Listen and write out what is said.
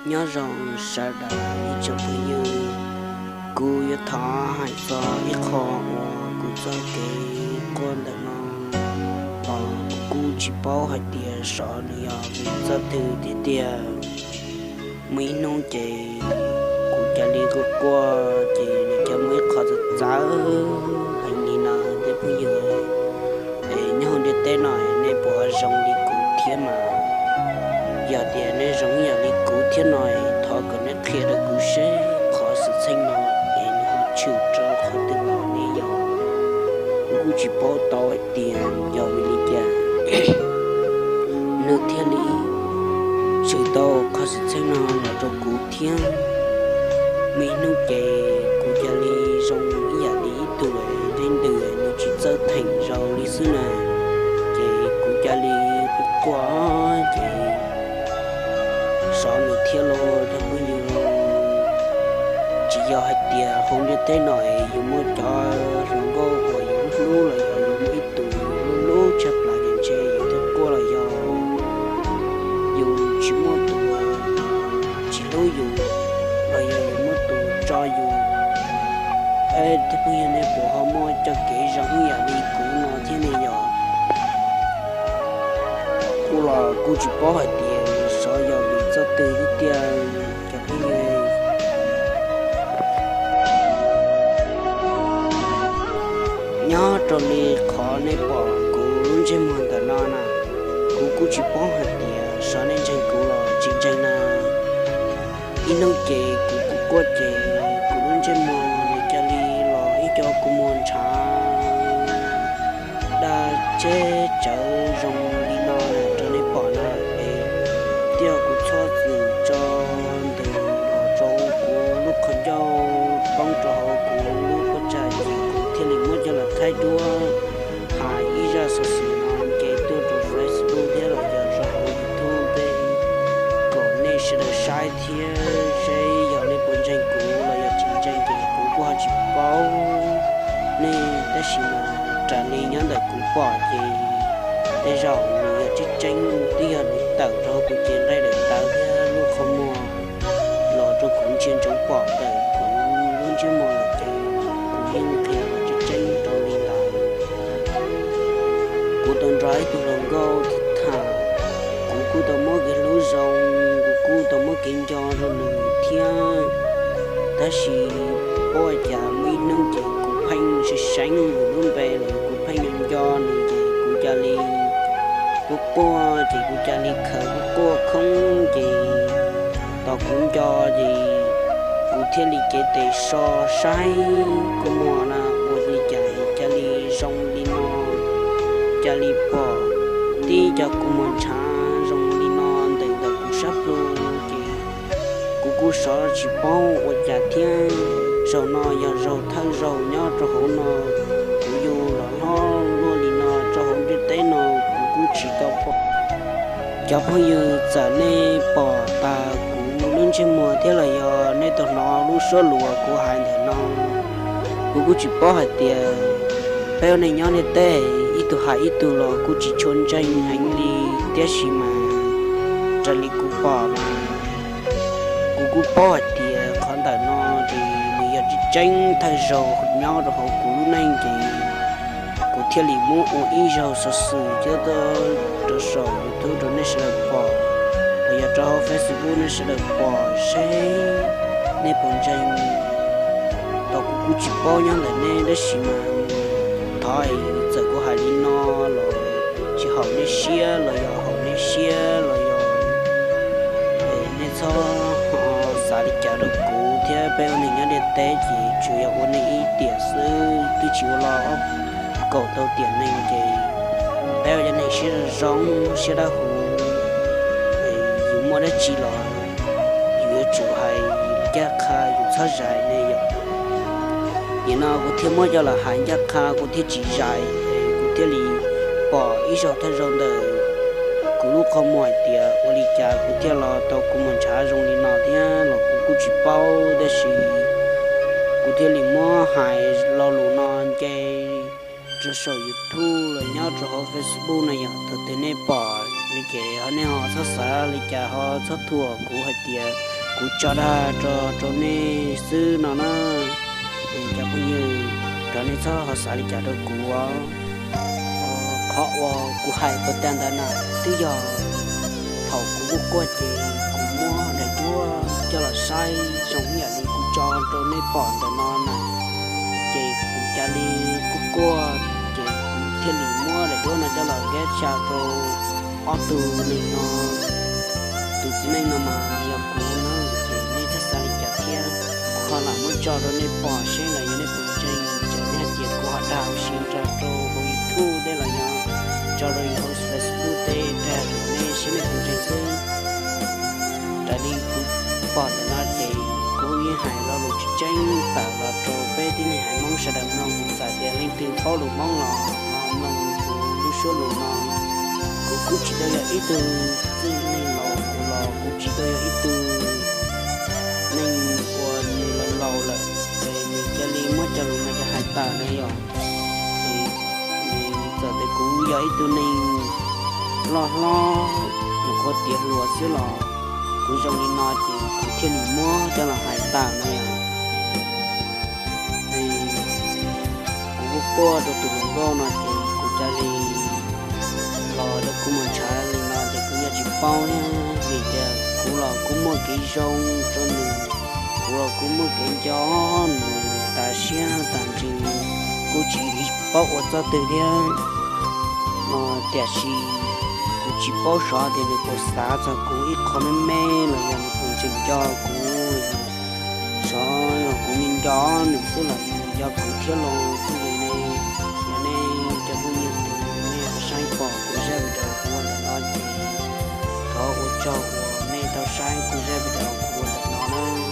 Nyob zoo sawv daws ib tsoom phooj ywg, kuv yuav thov hais txog ib qho uas kuv txoj kev quaj ntawm no los kuv kuj tsis paub hais tias xyov nws yog vim txoj twg thiab tiag. Muaj ib hnub ces kuv cia li quaj quaj ces nws cia muaj ib qho txawv txawv heev li no thiab phooj ywg. Es nyob hauv ntiaj teb no nej puas zoo li kuv thiab mas? Yog tias nej zoo ib yam li kuv thiab no, thov kom nej qhia rau kuv seb qhov xwm txheej no es nws ho tshwm rau qhov twg los nej yog. Kuv kuj tsis paub tau hais tias yog vim li cas nws thiaj li tshwm tau qhov xwm txheej no los rau kuv thiab. Muaj ib hnub ces kuv cia li zoo ib yam li ib tug dej ntws nws tsis txawj theem zaus li xwb na, ces kuv cia li quaj quaj ces xyov nws thiab lauj cov phooj ywg. Tsis yog hais tias hauv ntiaj teb no es yus muaj cov hluas nkauj uas yus hlub los yog yus muaj ib tus yus hlub hlub tshaj plaws ces ntshe yus thiaj quaj los yog yus tsis muaj tus tsis hlub yus los yog yus muaj tus tso yus. Es thiab phooj ywg nej puas ho muaj cov kev zoo ib yam li kuv no thiab ne yog? Kuv los kuj tsis paub hais tias xyov yog vim txoj twg thiab tiag cov phooj ywg. Nyob rau li qhov nej pom kuv lub ntsej muag ntawm no na, kuv kuj tsis paub hais tias xyov nej ntseeg kuv los tsis ntseeg na. Ib hnub ces kuv kuj quaj ces kuv lub ntsej muag nws cia li los ib co kua muag ntshav daj tseb tsawv zoo li no rau nej pom na. Es thiab kuv txhob txwm tso ntws los rau kuv lub qhov ncauj poob rau hauv kuv lub pob tsaig ces kuv thiaj li muab coj los thaij duab hais ib zaj xov xwm no nce tuaj rau Facebook thiab los yog rau hauv YouTube tej kom nej sawv daws saib thiab seb yog nej puas ntseeg kuv los yog tsis ntseeg ces kuv kuj ho tsis paub nej tab sis mas raws li nyob ntawm kuv pom ces tej zaum nws yog tseeb tseeb twb yog nws tawm rau kuv cev nqaij daim tawv thiab lub qhov muag los rau kuv ntsia ntsoov pom ntawm kuv lub ntsej muag lawm ces kuv yeej qhia los tseeb tseeb rau li ntawd. Kuv tau nrog ib tug hluas nkauj tham, kuv kuj tau muab kev hlub zoo, kuv kuj tau muab kev nco rau nws thiab. Tab sis ua cas muaj ib hnub ces kuv pheej seev seev nws lub npe los kuv pheej nco nws ces kuv cia li quaj quaj ces kuv cia li khaws quaj quaj khoob ces tos kuv nco ces kuv thiaj li cev tes so saib kua muag na ua li cas cia li zoo li no, cia li pom tib co kua muag ntshav zoo li no ntawm ntawm kuv sab plhu ces kuv kuj xyov tsis paub ua cas thiab. Zaum no yog zaum thawj zaug nyob rau hauv no kuv yug los hlob luaj li no rau hauv ntiaj teb no kuv kuj tsis tau pom. Cov phooj ywg, txawm nej pom tas kuv lub ntsej muag thiab los yog nej tau hnov lub suab lus kuv hais ntawm no, kuv kuj tsis paub hais tias peb ua neej nyob ntiaj teb ib tug hais ib tug los kuj tsis tshua ntseeg heev li, tiam sis mas raws li kuv pom mas kuv kuj paub hais tias qhov ntawm no ces nws yog tseeb tseeb thawj zaug nyob rau hauv kuv lub neej ces kuv thiaj li muab ua ib zaug xov xwm coj tuaj rau saum YouTube rau nej sawv daws pom, los yog rau hauv Facebook nej sawv daws pom seb nej puas ntseeg. Tau kuv kuj tsis paub nyob ntawm nej tab sis mas thov txawm kuv hais li no los tsis haum nej siab los yog haum nej siab los yog nej txhob ho xav li cas rau kuv thiab. Peb ua neej nyob ntiaj teb ces tsuas yog ua neej ib tiam xwb twb tsis ua los kaum tau tiam neeg ces peb ua cov neeg siab zoo zoo siab dawb huv, yus muaj dab tsi los yus yuav tsum hais ncaj qha yus txhob zais ne yom. Nim no kuv thiaj muab coj los hais ncaj qha kuv thiaj tsis zais es kuv thiaj li pom ib zaug thawj zaug ntawm kuv lub qhov muag hais tias ua li cas kuv thiaj los tau kua muag ntshav zoo li no thiab los kuv kuj tsis paub tab sis kuv thiaj li muab hais lo lus no nce rau saum YouTube los nyob rau hauv Facebook no yog thaum twg nej pom li ces ho nej ho txhob xav li cas ho txhob thuam kuv hais tias Kuv tso dag rau rau nej xwb no na. Cov phooj ywg, thov nej txhob ho xav li cas rau kuv os. Qhov uas kuv hais tau tag ntawd na, twb yog thaum kuv quaj quaj ces kuv muab daim duab coj los saib zoo ib yam li kuv tso rau nej pom ntawm no na, ces kuv cia li quaj quaj, ces kuv thiaj li muab daim duab no coj los nkag xya rau ob tug neeg no. Tus txiv neej no mas yog kuv no, ces nej txhob xav li cas thiab. Kuv ho lam muab tso rau nej pom seb los yog nej puas ntseeg, ces nej hais tias kuv ho dag ua si nrog rau hauv YouTube tej los yog tso rau hauv Facebook tej dag rau nej seb nej puas ntseeg xwb. Raws li kuv pom ntawm no ces kuv yeej hais lo lus tseeb tseeb tawm los rau peb tib neeg haiv Hmoob sawv daws mloog, txawm tias leej twg paub lus Hmoob los ho mloog kuv lub suab lus no. Kuv kuj tsis tau yog ib tug txwj neeg laus, kuv los kuv tsis tau yog ib tug neeg uas nws laus laus lawm, ces nws cia li muab cov lus no coj hais tawm na yom. Ces txawm tias kuv yog ib tug neeg loj hlob nyuam qhuav tiav hluas xwb los kuv zoo li no ces kuv thiaj li muab coj los hais tawm na yom. Kuv quaj quaj rau tus hluas nkauj no ces kuv cia li los rau kuv mus ntshav li no ces kuv yeej tsis paub thiab, vim tias kuv los kuv muaj kev zoo rau nws, kuv los kuv muaj kev nco nws tas siab tas ntsws, kuv tsis paub ua txoj twg thiab no. Tiam sis kuv tsis paub xyov tias nws puas xav txog kuv ib qho me me los yog nws puas tseem nco kuv. Xyov yog kuv nco nws xwb los nws nco kuv thiab los kuj yog ne. Yog nej cov phooj ywg, nej saib pom kuv zaj video kuv ua ntawm no ces thov ua tsaug uas nej tau saib kuv zaj video kuv ua ntawm no na.